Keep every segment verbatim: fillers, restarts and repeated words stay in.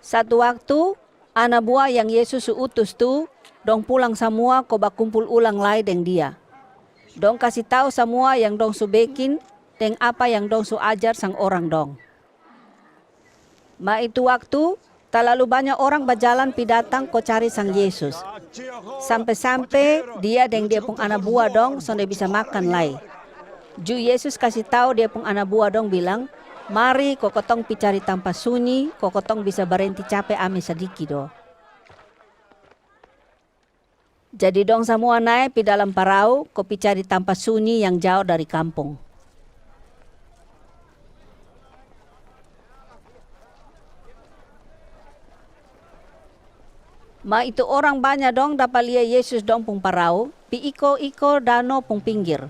Satu waktu, ana bua yang Yesus su utus tu, dong pulang samua ko bakumpul ulang lai deng Dia. Dong kasi tau samua yang dong su bekin deng apa yang dong su ajar sang orang dong. Ma itu waktu, talalu banya orang bajalan pi datang ko cari sang Yesus. Sampe-sampe Dia deng Dia pung ana bua dong sonde bisa makan lai. Ju Yesus kasi tau Dia pung ana bua dong bilang, "Mari ko kotong pi cari tampa sunyi ko kotong bisa barenti cape ame sadiki do." Jadi dong samua nae pi dalam parau ko pi cari tampa sunyi yang jao dari kampong. Ma itu orang banya dong dapa lia Yesus dong pung parau pi iko-iko dano pung pinggir.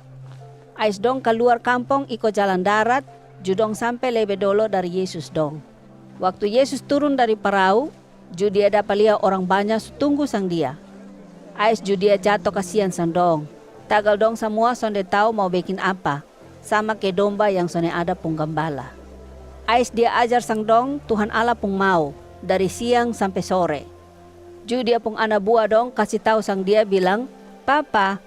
Ais dong kaluar kampong iko jalan darat, ju dong sampe lebe dolo dari Yesus dong. Waktu Yesus turun dari parau, ju Dia dapa lia orang banya su tunggu sang Dia. Ais ju Dia jato kasian sang dong, tagal dong samua sonde tau mau bekin apa, sama ke domba yang sonde ada pung gambala. Ais Dia ajar sang dong Tuhan Allah pung mau, dari siang sampe sore. Ju Dia pung ana bua dong kasi tau sang Dia bilang, "Papa,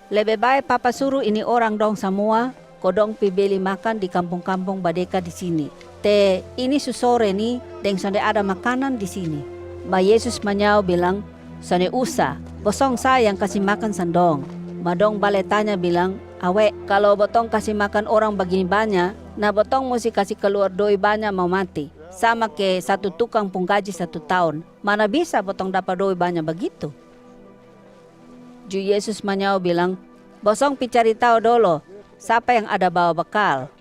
lebe bae Papa suru ini orang dong samua ko dong pi beli makan di kampong-kampong badeka di sini. Te ini su sore ni deng sonde ada makanan di sini." Ma Yesus manyao bilang, "Sonde usa, bosong sa yang kasi makan sang dong." Ma dong bale tanya bilang, "Awe, kalo botong kasi makan orang bagini banya, na botong musti kasi kaluar doi banya mau mati, sama ke satu tukang pung gaji satu taon. Mana bisa botong dapa doi banya bagitu?" Ju Yesus manyao bilang, "Bosong pi cari tau dolo sapa yang ada bawa bakal."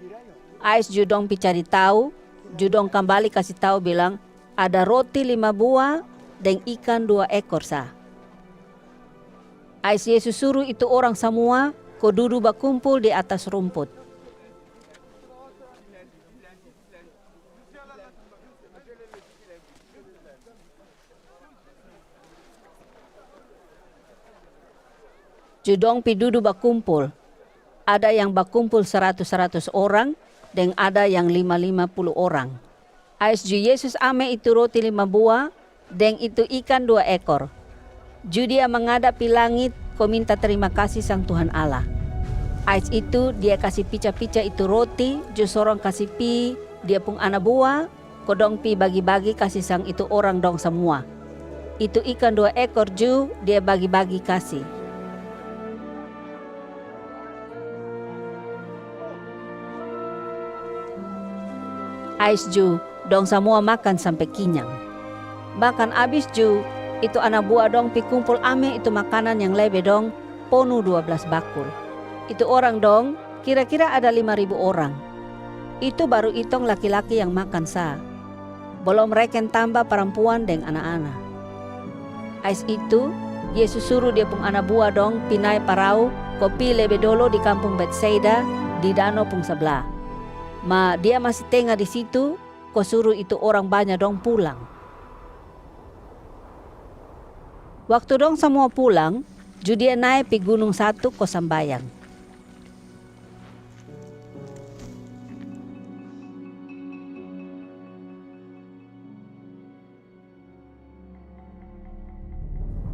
Ais ju dong pi cari tau, ju dong kambali kasi tau bilang, "Ada roti lima bua deng ikan dua ekor sa." Ais Yesus suru itu orang samua ko dudu bakumpul di atas rumput. Ju dong pi dudu bakumpul. Ada yang bakumpul saratus-saratus orang, deng ada yang lima-lima pulu orang. Ais ju Yesus ame itu roti lima bua, deng itu ikan dua ekor. Ju Dia mangada pi langit ko minta tarima kasi sang Tuhan Allah. Ais itu Dia kasi pica-pica itu roti, ju sorong kasi pi Dia pung ana bua, ko dong pi bagi-bagi kasi sang itu orang dong samua. Itu ikan dua ekor ju Dia bagi-bagi kasi. Ais ju, dong samua makan sampe kinyang. Makan abis ju, itu ana bua dong pi kumpul ame itu makanan yang lebe dong, ponu dua blas bakul. Itu orang dong kira-kira ada lima ribu orang. Itu baru itong laki-laki yang makan sa. Bolom reken tamba parampuan deng ana-ana. Ais itu, Yesus suru Dia pung ana bua dong pi nae parau ko pi lebe dolo di kampung Betsaida, di dano pung sabla. Ma Dia masi tenga di situ, ko suru itu orang banya dong pulang. Waktu dong samua pulang, ju Dia nae pi gunung satu ko sambayang.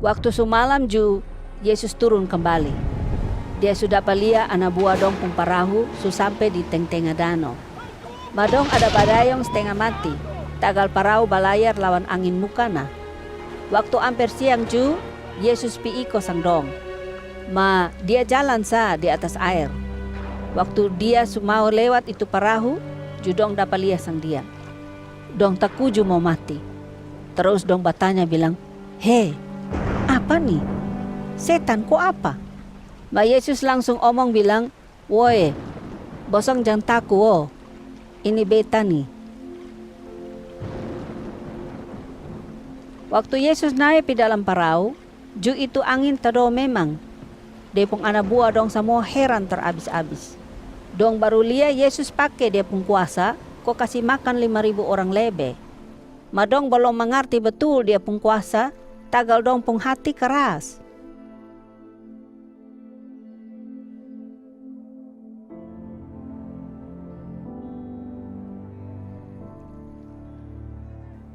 Waktu su malam ju, Yesus turun kambali. Dia su dapa lia ana bua dong pung parahu su sampe di teng-tenga dano. Ma dong ada badayong stenga mati, tagal parahu balayar lawan angin mukana. Waktu amper siang ju, Yesus pi iko sang dong. Ma Dia jalan sa di atas aer. Waktu Dia su mau lewat itu parahu, ju dong dapa lia sang Dia. Dong takuju mau mati. Tarus dong batanya bilang, "He, apa ni? Setan ko apa?" Ma Yesus langsung omong bilang, "Woe, bosong jang taku o. Ini Beta ni." Waktu Yesus nae pi dalam parau, ju itu angin tado memang. Dia pung ana bua dong samua heran tarabis-abis. Dong baru lia Yesus pake Dia pung kuasa ko kasi makan lima ribu orang lebe. Ma dong balom mangarti batul Dia pung kuasa, tagal dong pung hati karas.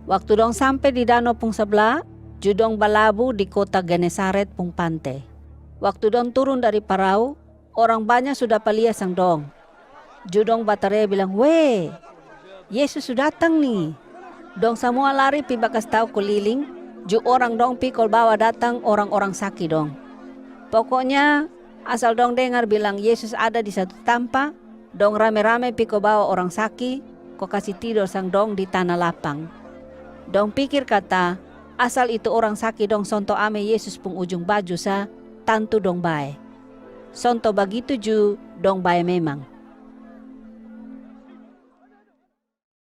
Waktu dong sampe di dano pung sabla, ju dong balabu di kota Genesaret pung pante. Waktu dong turun dari parau, orang banya su dapa lia sang dong. Ju dong batarea bilang, "Wee, Yesus su datang ni!" Dong samua lari pi bakastau kuliling, ju orang dong pikol bawa datang orang-orang saki dong. Pokoknya, asal dong dengar bilang Yesus ada di satu tampa, dong rame-rame pi ko bawa orang saki, ko kasi tidor sang dong di tana lapang. Dong pikir kata, asal itu orang saki dong sonto ame Yesus pung ujung baju sa, tantu dong bae. Sonto bagitu ju dong bae memang.